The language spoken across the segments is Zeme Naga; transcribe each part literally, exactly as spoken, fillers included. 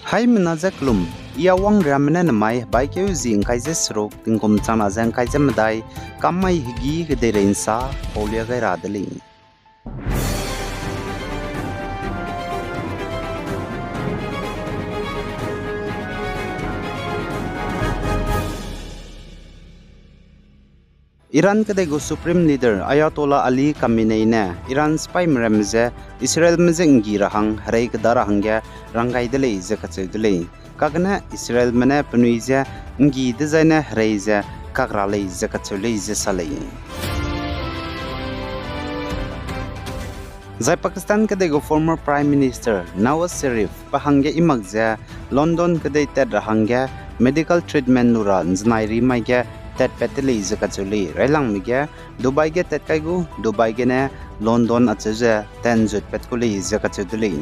Haimena ze kelum, I Awang Riame ne nemai hebaikeu zi ngkai ze seruk tingkum changna ze ngkai ze medai, kam mai hegî kedeirei nsa paulia gai ra de lei. Iran kedei gu Supreme Leader Ayatollah Ali Khamenei ne Iran sipaime ramme je Israelme je nggi ra hang herei keda ra hangge rang gai de lei ze kacheu de lei. Kagene Israelme ne penui je nggi dezaine herei ze kak ra lei ze kacheu lei ze sa lei. Zai Pakistan kedei gu former Prime Minister Nawaz Sharif pe hangge i mak ze London kedei tat ra hangge medical treatment lu ra nzenai rimai ge tatpat de lei ze kacheu lei. Railangme ge Dubai ge tat kai gu, Dubai gene London acheu ze tat nzutpat ku lei ze kacheu de lei.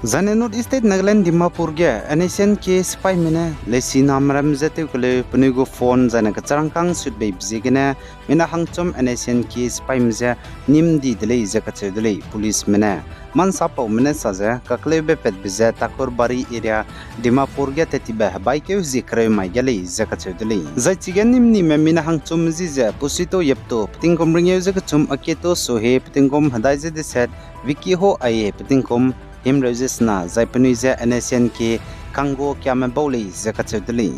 Zaine North East State Nagaland Dimapur ge N S C N K sipaime ne leisiname ram ze tew keleu penui gu phone zaine kecharangkâng sut beibe ziegene mina hangchum N S C N K sipaime je nîm di de lei ze kacheu de lei policeme ne. Mansapaume ne sa ze kakleube patbe ze Thakurbari area Dimapur ge tattibe hebaikeu zi kereu mai ge lei ze kacheu de lei. Zai chige nîm nime mina hangchum zi ze Pusito Yepto, pe tingkum rengeu ze kechum, Aketo Sohe, pe tingkum hedai ze deset, Vicky Ho Aye, pe tingkum himreu ze sena, zai penui ze N S C N K kanggo kiame bau lei ze kacheu de lei.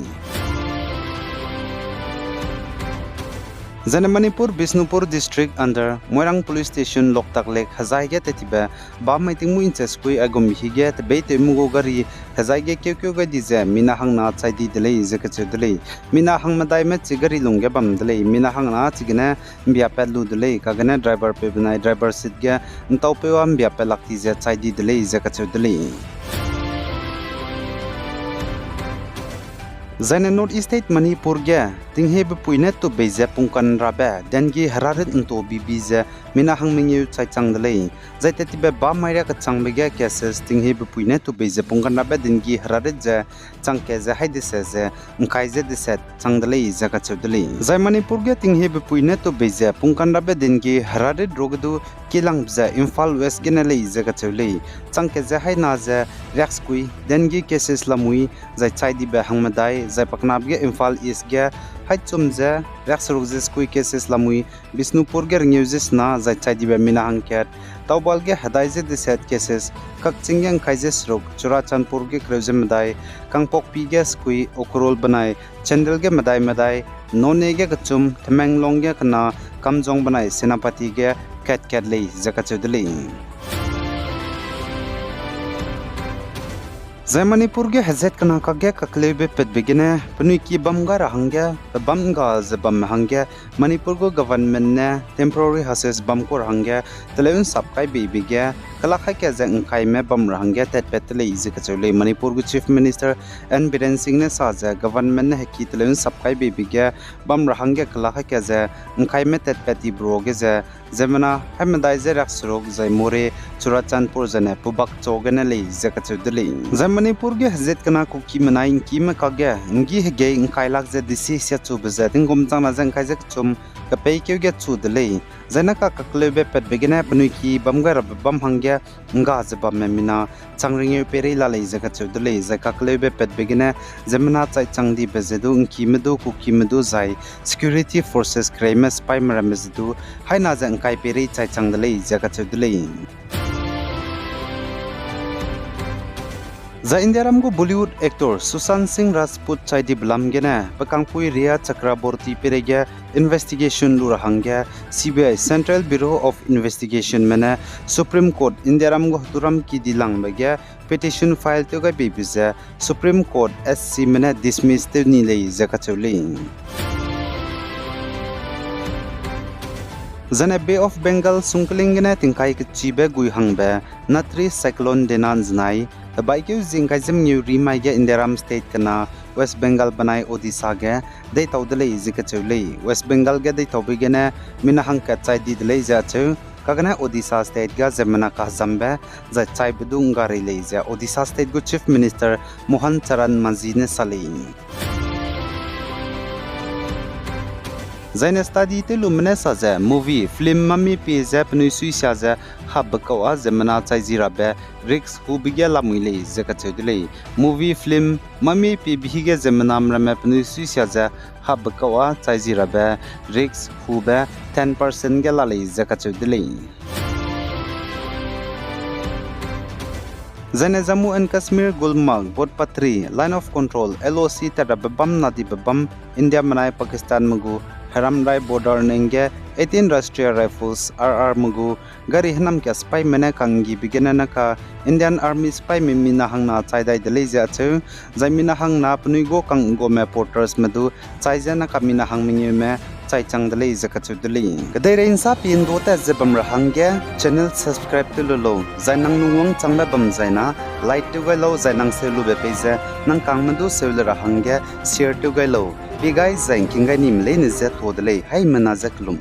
Zaine Manipur Bishnupur District under Moirang Police Station Loktak Lake hezai ge tattibe bam mai tingmuî nche sekui aigum hige tebeitewme gu gari hezai ge keukeu gai di ze mina hangna chai di de lei ze kacheu de lei. Mina hangmedaime chi gari lungge bam de lei, mina hangna chigene mbiapat lu de lei, kagene driver peu benai driver seat ge ntaupeu â mbiapat lak ti ze chai di de lei ze kacheu de lei. Zaine North East State Manipur ge tinghebepui ne tupbei ze pungkan rabe dengue herarit nto bibi ze mina hangmengeu chai chang de lei. Zai tattibe bam mai riakechangbe ge cases tinghebepui ne tupbei ze pungkan rabe dengue herarit ze changkat ze hai deset ze ngkai ze deset chang de lei ze kacheu de lei. Zai Manipur ge tinghebepui ne tupbei ze pungkan rabe dengue herarit ruage du kilangbe ze Imphal West gene lei ze kacheu lei. Changkat ze haina ze riaksekui dengue cases lamui, zai chai dibe hangmedai, zai paknabe ge Imphal East ge haichum ze riakseruk ze sekui cases lamui, Bishnupur ge rengeu ze sena, zai chai dibe mina hangkat, Thoubal ge hedai ze deset cases, Kakching ge ngkai ze seruk, Churachandpur ge kereu ze medai, Kangpokpi ge sekui, Ukhrul benai Chandel ge medai medai, Noney ge kechum, Tamenglong ge kena, Kamjong benai Senapati ge kat kat lei ze kacheu de lei. Zai Manipur ge hezat kena kakge kakleube patbe gene penui ki bam gai ra hangge, pe bam ngga ze bamme hangge, Manipur gu government ne temporary houses bam ku ra hangge teleu nsap kai beibe ge, kelak haika ze ngkaime bam ra hangge tatpat de lei ze kacheu lei. Manipur gu Chief Minister N Biren Singh ne sa ze government ne heki teleu nsap kai beibe ge bam ra hangge kelak haika ze ngkaime tatpat ibe ruage ze, ziemmena hai medai ze riakseruk zai Moreh, Churachandpur zaine Pabuk Chowk gene lei ze kacheu de lei. Zai Manipur ge hezat kena Kuki menai ngkime kakge nggi hegei ngkai lak ze desi siachube ze tingkum changna ze ngkai ze kechum kepeikeu ge chu de lei. Zai ne ka kakleube patbe gene penui ki bam gai rabe bam hangge ngga ze bamme mina chang rengeu peirei la lei ze kacheu de lei. Zai kakleube patbe gene ziemmena chai chang dibe ze du ngkime du Kukime du zai security forces kereime sipaime ramme ze du haina ze ngkai peirei chai chang de lei ze kacheu de lei. Zai Indiaram gu Bollywood actor Sushant Singh Rajput chai dibe lam gene pe kangpui Rhea Chakraborty peireige investigation lu ra hangge C B I, Central Bureau of Investigationme ne Supreme Court, Indiaram gu heturam kidilangbe ge petition file tew gai beibe ze Supreme Court SCme ne dismiss tew ni lei ze kacheu lei. Zane Bay of Bengal sungkling gene tingkai kechibe gui hangbe Natri Cyclone Dena nzenai hebaikeu zi ngkai ze mengeu rimai ge Indiaram state kena West Bengal benai Odisha ge deitau de lei ze kacheu lei. West Bengal ge deitaube gene mina hangkat chai di de lei ze acheu, kagene Odisha state ga ziemmena kahezambe zai chaibe du nggarei lei ze Odisha state gu Chief Minister Mohan Charan Majhi ne sa lei. Zaine study tewlume ne sa ze movie, film mami pie ze penui suisia ze hapbe kau â ziemmena chai zi rabe risk hube ge lamui lei ze kacheu de lei. Movie, film mami pie bi hige ziemmename ramme penui suisia ze hapbe kau â chai zi rabe risk hube ten percent ge la lei ze kacheu de lei. Zaine Jammu and Kashmir Gulmarg, Botpatri, Line of Control, L O C tat rabe bam nadibe bam India menai Pakistanme gu heramrai border ning ge eighteen Rashtriya Rifles, R R me gu gari henam kia sipaime ne kanggibe gene ne ka Indian Army sipaime mina hangna chai dai de lei ze acheu, zai mina hangna penui gu kangguame portersme du chai ze ne ka mina hang mengeume chai chang de lei ze kacheu de lei. Kedeirei ’nsa pi ’ndu tat ze bam ra hangge channel subscribe tew lu lau, zai nang lungwangchangbe bam zai na like tew gai lau, zai nang seu lube pei ze nang kangme du seu le ra hangge share tew gai lau. Pie gai zai ’ngking gai nime leine je tuâ de lei, haimena je kelum.